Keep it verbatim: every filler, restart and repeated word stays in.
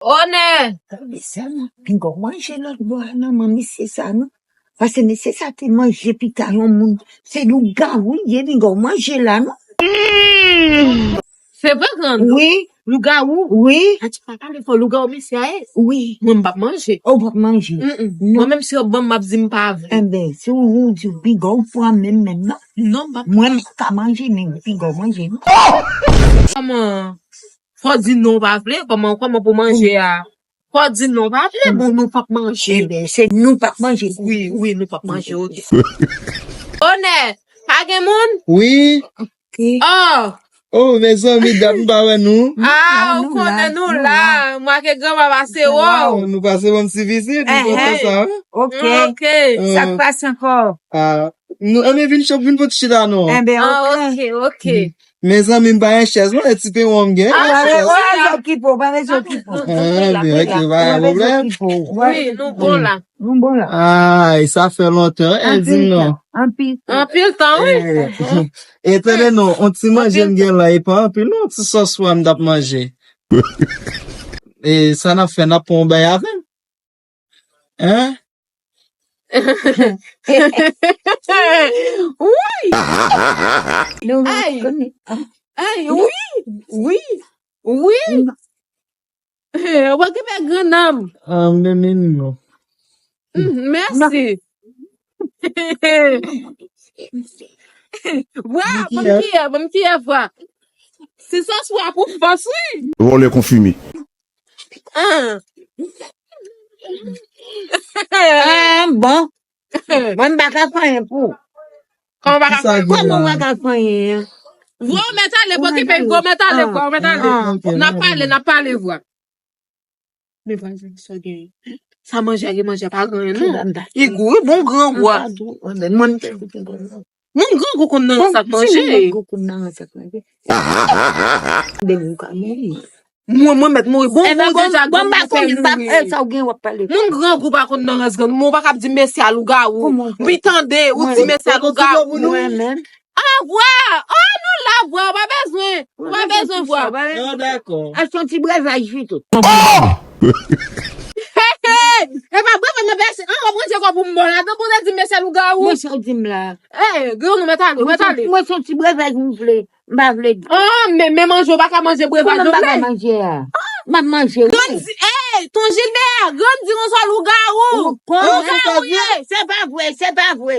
Onè! Gade sèlman, pinga w manje lòt bò a nan men misye sa non. Paske mesye sa te manje pita yon moun. Se lougawou l ye, pinga w manje la non. Se vre grann? Wi. Lougawou? Wi. Atchè, pa pale fò, lougawou mesye a ye? Wi. Mwen m p ap manje. Ou p ap manje? Mm, mm. Non. Mwen menm si yo ban m, m ap di m pa vle. Enben, si ou, ou di w pinga w pran menm menm non. Non, m p ap. Mwen m pa ka manje, men pinga w manje non. Kòman? Fò w di non w pa vle, kòman, kòman pou manje a? Fò w di non w pa vle, bon, nou p ap manje. Enben, se nou p ap manje. Wi, wi, nou p ap manje, oke. Onè, pa gen moun? Wi. Oh! Oh, mezanmi, dat m pa wè nou. Ah, ou konnen nou la. Mwen ke granma pase wè w. Nou pase ban m ti vizit, nou kontan sa, wi. Ok. Ok. Sa k pase ankò? Ah, nou, ann vin chòp, vin pou ti chita non. Enben, ah, ok, ok. Mezanmi, m pa gen chèz non, e ti pewon m gen. Ah, pa bezwen okipe w, pa bezwen okipe w. Ah, ok, pa gen pwoblèm. Wi, nou bon la. Nou bon la. Ay, sa fè lontan, e di m non. Anpil tan. Anpil tan, wi. E tande non, on ti manje m gen la, e pa anpil non, ti sòs pwa m t ap manje. E sa n ap fè, n ap pran yon bay avè m? Hein? Wi! Ay! Ay, wi! Wi! Wi! Ou okipe grann nanm. Ah, m renmen nou. Mm, mèsi. Vwa, ban m kiyè, ban m kiyè vwa. Se sòs vwa pou fòs, wi. Vòlè konfime. Ah. Ah, bon. Mwen m pa ka fè anyen pou ou. Kòman w pa ka fè anyen? Kòman w pa ka fè anyen an? Vwa, w mèt ale, pou ki peyi? Vwa, w mèt ale, vwa, w mèt ale. N ap pale, n ap pale, vwa. Men vwa, sa w genyen? Sa manje a, gen manje a pa gen anyen, non. Li gou, wi, bon grangou a. Mwen, moun grangou konn nan rann sa k manje. Mwen, mwen mèt mouri. Bon, bon, deja bon, granmoun fè mouri. Sa w gen w ap pale? Moun grangou pa konn nan rans granmoun. Ou pa kab di mesye a lougawou. Pi tande, ou di mesye a lougawou. Mwen menm. Ah, vwa! Oh, nou la, vwa! Ou pa bezwen. Ou pa bezwen, vwa. Ah, dakò. Al fè yon ti brezaj pito. Oh! Hey, hey! E pa brezaj, men bèse. Ah, w ap ranje kò pou m bon la. Donk, ou te di mesye a lougawou. Mwen sa w di m la. Hey, granmoun, mèt ale, mèt ale. Mwen se yon ti brezaj m vle. M pa vle di. Ah, men, men manje, ou pa ka manje brezaj non vle. Kòman m pa ka manje a? M ap manje, wi. Grann di, ey, ton Gilbert, grann di konsa lougawou. Lougawou ye. Se pa vre, se pa vre.